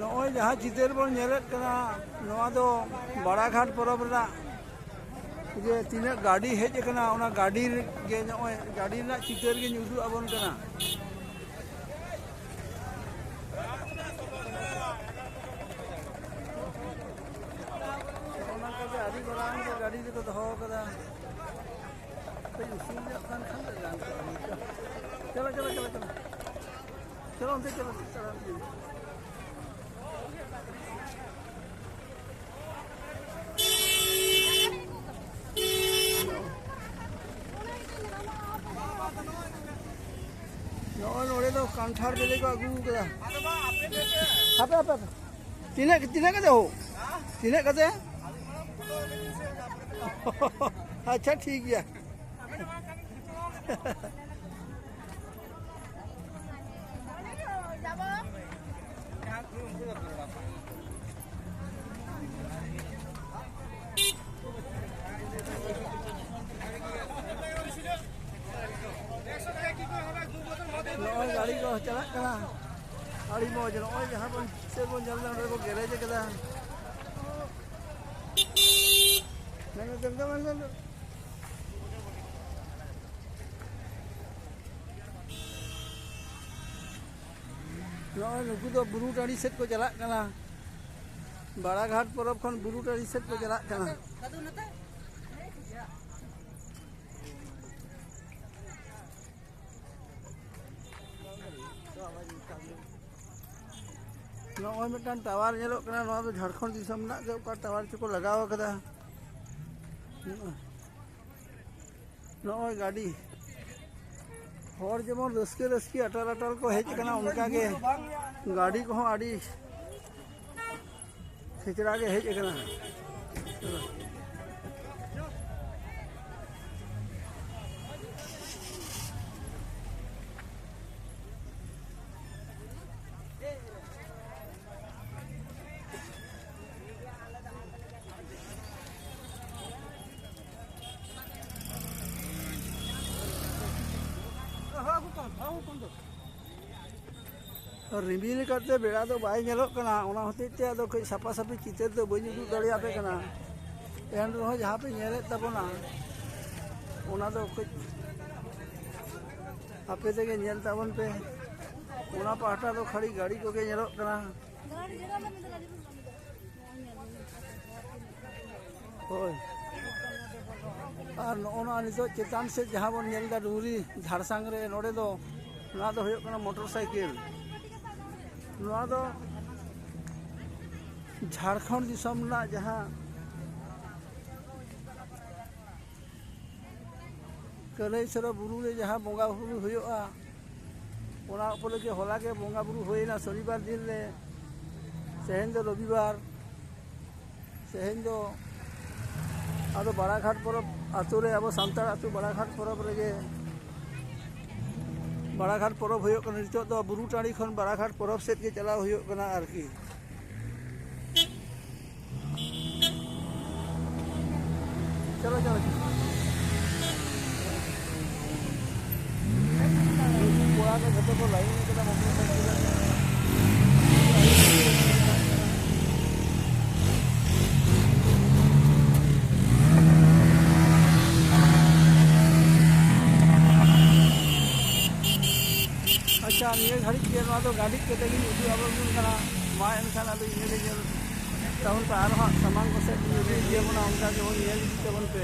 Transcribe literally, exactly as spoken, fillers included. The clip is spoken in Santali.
ᱱᱚᱜᱼᱚᱭ ᱡᱟᱦᱟᱸ ᱪᱤᱛᱟᱹᱨ ᱵᱚᱱ ᱧᱮᱞᱮᱫ ᱠᱟᱱᱟ, ᱱᱚᱣᱟ ᱫᱚ ᱵᱟᱲᱟᱜᱷᱟᱴ ᱯᱚᱨᱚᱵᱽ ᱨᱮᱱᱟᱜ ᱡᱮ ᱛᱤᱱᱟᱹᱜ ᱜᱟᱹᱰᱤ ᱦᱮᱡ ᱟᱠᱟᱱᱟ, ᱚᱱᱟ ᱜᱟᱹᱰᱤ ᱜᱮ ᱱᱚᱜᱼᱚᱭ ᱜᱟᱹᱰᱤ ᱨᱮᱱᱟᱜ ᱪᱤᱛᱟᱹᱨ ᱜᱮᱧ ᱩᱫᱩᱜ ᱟᱵᱚᱱ ᱠᱟᱱᱟ᱾ ᱚᱱᱟ ᱠᱚᱜᱮ ᱟᱹᱰᱤ ᱢᱟᱨᱟᱝ ᱜᱮ ᱜᱟᱹᱰᱤ ᱫᱚᱠᱚ ᱫᱚᱦᱚ ᱟᱠᱟᱫᱟ᱾ ᱠᱟᱹᱡ ᱩᱥᱩᱞ ᱧᱚᱜ ᱠᱟᱱ ᱠᱷᱟᱱ ᱫᱚ ᱜᱟᱱ ᱠᱚᱜᱼᱟ᱾ ᱪᱚᱞᱚ, ᱪᱚᱞᱚ, ᱪᱚᱞᱚ, ᱪᱚᱞᱚ᱾ ᱪᱚᱞᱚ, ᱚᱱᱛᱮ ᱪᱚᱞᱚ, ᱪᱚᱞᱚ᱾ ᱱᱚᱜᱼᱚᱭ ᱱᱚᱰᱮ ᱫᱚ ᱠᱟᱱᱴᱷᱟᱲ ᱵᱤᱞᱤ ᱠᱚ ᱟᱹᱜᱩ ᱟᱠᱟᱫᱟ᱾ ᱦᱟᱯᱮ, ᱦᱟᱯᱮ, ᱦᱟᱯᱮ᱾ ᱛᱤᱱᱟᱹᱜ, ᱛᱤᱱᱟᱹᱜ ᱠᱟᱛᱮ ᱦᱳ? ᱛᱤᱱᱟᱹᱜ ᱠᱟᱛᱮ? ᱟᱪᱪᱷᱟ, ᱴᱷᱤᱠ ᱜᱮᱭᱟ᱾ ᱱᱚᱜᱼᱚᱭ ᱜᱟᱹᱲᱤ ᱠᱚ ᱪᱟᱞᱟᱜ ᱠᱟᱱᱟ, ᱟᱹᱰᱤ ᱢᱚᱡᱽ᱾ ᱱᱚᱜᱼᱚᱭ ᱡᱟᱦᱟᱸ ᱵᱚᱱ ᱪᱮᱫ ᱵᱚᱱ ᱧᱮᱞ ᱮᱫᱟ, ᱚᱸᱰᱮ ᱠᱚ ᱜᱮᱨᱮᱡᱽ ᱟᱠᱟᱫᱟ᱾ ᱢᱮᱱ ᱫᱚ, ᱢᱮᱱ ᱫᱚ, ᱱᱚᱜᱼᱚᱭ ᱱᱩᱠᱩ ᱫᱚ ᱵᱩᱨᱩ ᱴᱟᱺᱰᱤ ᱥᱮᱫ ᱠᱚ ᱪᱟᱞᱟᱜ ᱠᱟᱱᱟ᱾ ᱵᱟᱲᱟᱜᱷᱟᱴ ᱯᱚᱨᱚᱵᱽ ᱠᱷᱚᱱ ᱵᱩᱨᱩ ᱴᱟᱺᱰᱤ ᱥᱮᱫ ᱠᱚ ᱪᱟᱞᱟᱜ ᱠᱟᱱᱟ᱾ ᱱᱚᱜᱼᱚᱭ ᱢᱤᱫᱴᱟᱝ ᱴᱟᱣᱟᱨ ᱧᱮᱞᱚᱜ ᱠᱟᱱᱟ, ᱱᱚᱣᱟ ᱫᱚ ᱡᱷᱟᱲᱠᱷᱚᱸᱰ ᱫᱤᱥᱚᱢ ᱨᱮᱱᱟᱜ ᱜᱮ, ᱚᱠᱟ ᱴᱟᱣᱟᱨ ᱪᱚᱠᱚ ᱞᱟᱜᱟᱣ ᱟᱠᱟᱫᱟ᱾ ᱱᱚᱜᱼᱚᱭ ᱜᱟᱹᱰᱤ, ᱦᱚᱲ ᱡᱮᱢᱚᱱ ᱨᱟᱹᱥᱠᱟᱹ ᱨᱟᱹᱥᱠᱤ ᱟᱴᱟᱞ ᱟᱴᱟᱞ ᱠᱚ ᱦᱮᱡ ᱟᱠᱟᱱᱟ, ᱚᱱᱠᱟᱜᱮ ᱜᱟᱹᱰᱤ ᱠᱚᱦᱚᱸ ᱟᱹᱰᱤ ᱠᱷᱮᱪᱲᱟ ᱜᱮ ᱦᱮᱡ ᱟᱠᱟᱱᱟ᱾ ᱨᱤᱢᱤᱞ ᱠᱟᱛᱮ ᱵᱮᱲᱟ ᱫᱚ ᱵᱟᱭ ᱧᱮᱞᱚᱜ ᱠᱟᱱᱟ, ᱚᱱᱟ ᱦᱚᱛᱮᱡ ᱛᱮ ᱟᱫᱚ ᱠᱟᱹᱡ ᱥᱟᱯᱷᱟ ᱥᱟᱹᱯᱷᱤ ᱪᱤᱛᱟᱹᱨ ᱫᱚ ᱵᱟᱹᱧ ᱩᱫᱩᱜ ᱫᱟᱲᱮᱭᱟᱯᱮ ᱠᱟᱱᱟ᱾ ᱮᱱ ᱨᱮᱦᱚᱸ ᱡᱟᱦᱟᱸ ᱯᱮ ᱧᱮᱞᱮᱫ ᱛᱟᱵᱚᱱᱟ, ᱚᱱᱟ ᱫᱚ ᱠᱟᱹᱡ ᱟᱯᱮ ᱛᱮᱜᱮ ᱧᱮᱞ ᱛᱟᱵᱚᱱ ᱯᱮ᱾ ᱚᱱᱟ ᱯᱟᱦᱴᱟ ᱫᱚ ᱠᱷᱟᱹᱞᱤ ᱜᱟᱹᱰᱤ ᱠᱚᱜᱮ ᱧᱮᱞᱚᱜ ᱠᱟᱱᱟ᱾ ᱦᱳᱭ᱾ ᱟᱨ ᱱᱚᱜᱼᱚ ᱱᱚᱣᱟ ᱱᱤᱛᱚᱜ ᱪᱮᱛᱟᱱ ᱥᱮᱫ ᱡᱟᱦᱟᱸ ᱵᱚᱱ ᱧᱮᱞ ᱮᱫᱟ ᱰᱩᱝᱨᱤ ᱡᱷᱟᱲᱥᱟᱝ ᱨᱮ, ᱱᱚᱰᱮ ᱫᱚ, ᱱᱚᱣᱟ ᱫᱚ ᱦᱩᱭᱩᱜ ᱠᱟᱱᱟ ᱢᱚᱴᱚᱨ ᱥᱟᱭᱠᱮᱞ᱾ ᱱᱚᱣᱟ ᱫᱚ ᱡᱷᱟᱲᱠᱷᱚᱸᱰ ᱫᱤᱥᱚᱢ ᱨᱮᱱᱟᱜ ᱡᱟᱦᱟᱸ ᱠᱟᱹᱱᱟᱹᱭ ᱥᱚᱨᱚ ᱵᱩᱨᱩ ᱨᱮ ᱡᱟᱦᱟᱸ ᱵᱚᱸᱜᱟ ᱵᱩᱨᱩ ᱦᱩᱭᱩᱜᱼᱟ, ᱚᱱᱟ ᱩᱯᱚᱞᱚᱠᱠᱷᱮ ᱦᱚᱞᱟ ᱜᱮ ᱵᱚᱸᱜᱟ ᱵᱩᱨᱩ ᱦᱩᱭᱮᱱᱟ ᱥᱚᱱᱤᱵᱟᱨ ᱫᱤᱱ ᱨᱮ᱾ ᱛᱮᱦᱮᱧ ᱫᱚ ᱨᱚᱵᱤᱵᱟᱨ, ᱛᱮᱦᱮᱧ ᱫᱚ ᱟᱫᱚ ᱵᱟᱲᱟᱜᱷᱟᱴ ᱯᱚᱨᱚᱵᱽ, ᱟᱛᱳ ᱨᱮ, ᱟᱵᱚ ᱥᱟᱱᱛᱟᱲ ᱟᱛᱳ ᱵᱟᱲᱟᱜᱷᱟᱴ ᱯᱚᱨᱚᱵᱽ ᱨᱮᱜᱮ, ᱵᱟᱲᱟᱜᱷᱟᱴ ᱯᱚᱨᱚᱵᱽ ᱦᱩᱭᱩᱜ ᱠᱟᱱᱟ᱾ ᱱᱤᱛᱚᱜ ᱫᱚ ᱵᱩᱨᱩ ᱴᱟᱺᱰᱤ ᱠᱷᱚᱱ ᱵᱟᱲᱟᱜᱷᱟᱴ ᱯᱚᱨᱚᱵᱽ ᱥᱮᱫ ᱜᱮ ᱪᱟᱞᱟᱣ ᱦᱩᱭᱩᱜ ᱠᱟᱱᱟ ᱟᱨᱠᱤ᱾ ᱪᱚᱞᱚ, ᱪᱚᱞᱚ, ᱪᱚᱞᱚ᱾ ᱩᱱᱠᱩ ᱠᱚᱲᱟ ᱠᱚ ᱡᱷᱚᱛᱚ ᱠᱚ ᱞᱟᱭᱤᱱ ᱠᱟᱫᱟ ᱢᱚᱴᱚᱨ ᱥᱟᱭᱠᱮᱞ ᱟᱛᱮ᱾ ᱟᱪᱪᱷᱟ, ᱱᱤᱭᱟᱹ ᱜᱷᱟᱹᱲᱤᱡ ᱜᱮ ᱱᱚᱣᱟ ᱫᱚ ᱜᱟᱹᱰᱤ ᱠᱟᱛᱮ ᱜᱤᱧ ᱩᱫᱩᱜ ᱟᱵᱚᱱ ᱠᱟᱱᱟ᱾ ᱢᱟ ᱮᱱᱠᱷᱟᱱ ᱟᱫᱚ ᱤᱱᱟᱹ ᱜᱮ ᱧᱮᱞ ᱛᱟᱵᱚᱱ ᱯᱮ, ᱟᱨᱦᱚᱸ ᱦᱟᱸᱜ ᱥᱟᱢᱟᱝ ᱠᱚ ᱥᱮᱫ ᱤᱧ ᱩᱫᱩᱜ ᱤᱫᱤᱭᱟᱵᱚᱱᱟ, ᱚᱱᱠᱟ ᱜᱮᱵᱚᱱ ᱧᱮᱞ ᱤᱫᱤ ᱛᱟᱵᱚᱱ ᱯᱮ᱾